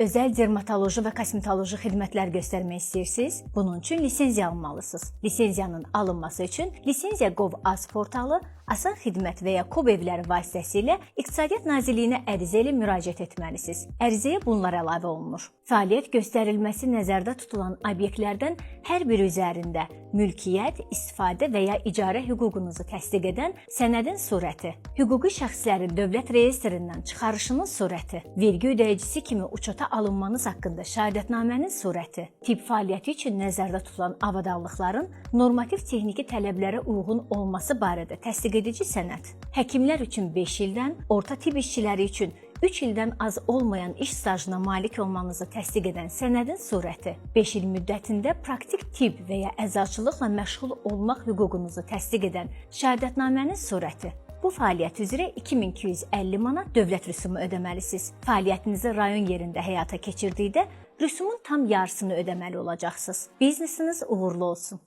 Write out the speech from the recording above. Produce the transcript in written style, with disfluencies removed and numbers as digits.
Özəl dermatoloji və kosmetoloji xidmətlər göstərmək istəyirsiniz? Bunun üçün lisenziya almalısınız. Lisenziyanın alınması üçün Lisenziya.gov.az portalı, Asan Xidmət və ya KOB evləri vasitəsilə İqtisadiyyat Nazirliyinə ərizə ilə müraciət etməlisiniz. Ərizəyə bunlar əlavə olunur: Fəaliyyət göstərilməsi nəzərdə tutulan obyektlərdən hər biri üzərində mülkiyyət, istifadə və ya icarə hüququnuzu təsdiq edən sənədin surəti, hüquqi şəxslərin dövlət reyestrindən çıxarışının surəti, vergi ödəyicisi kimi uçota alınmanız haqqında şəhadətnamənin surəti, tibb fəaliyyəti üçün nəzərdə tutulan avadanlıqların normativ texniki tələblərə uyğun olması barədə təsdiq edici sənəd, həkimlər üçün 5 ildən, orta tibb işçiləri üçün 3 ildən az olmayan iş stajına malik olmanızı təsdiq edən sənədin surəti, 5 il müddətində praktik tibb və ya əczaçılıqla məşğul olmaq hüququnuzu təsdiq edən şəhadətnamənin surəti. Bu fəaliyyət üzrə 2250 manat dövlət rüsumu ödəməlisiniz. Fəaliyyətinizi rayon yerində həyata keçirdikdə rüsumun tam yarısını ödəməli olacaqsınız. Biznesiniz uğurlu olsun.